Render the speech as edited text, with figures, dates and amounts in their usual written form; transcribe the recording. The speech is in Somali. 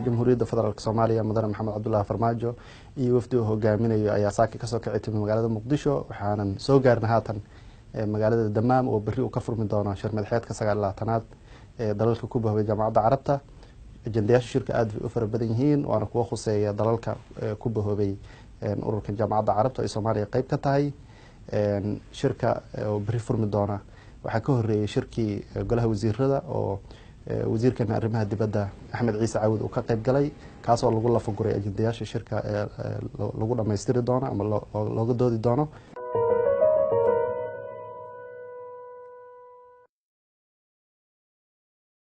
Jamhuuriyadda Federaalk Soomaaliya Mudane Maxamed Cabdulaahi Farmaajo iyo wafdi uu hogaaminayo ayaa saaka kasoo kici timi magaalada Muqdisho. Waxaanan soo gaarnay haatan magaalada Damaam oo berri uu ka furmi doono shir madaxeedka 29aad ee dalalka ku bahoobay Jaamacadda Carabta. Ajendayaasha shirka aad bay u fara badan yihiin, waana kuwo khuseeya dalalka ku bahoobay ururkan Jaamacadda Carabta ay Soomaaliya qeyb ka tahay. Shirka oo berri furmi doona waxaa ka horeeyey shirkii golaha wasiirada oo wasiirkan arrimaha dibadda Axmed Ciise Cawud uu ka qeyb galay, kaasoo lagu lafaguray ajendayaasha shirka ee lagu dhamaystiri doono ama looga doodi doono.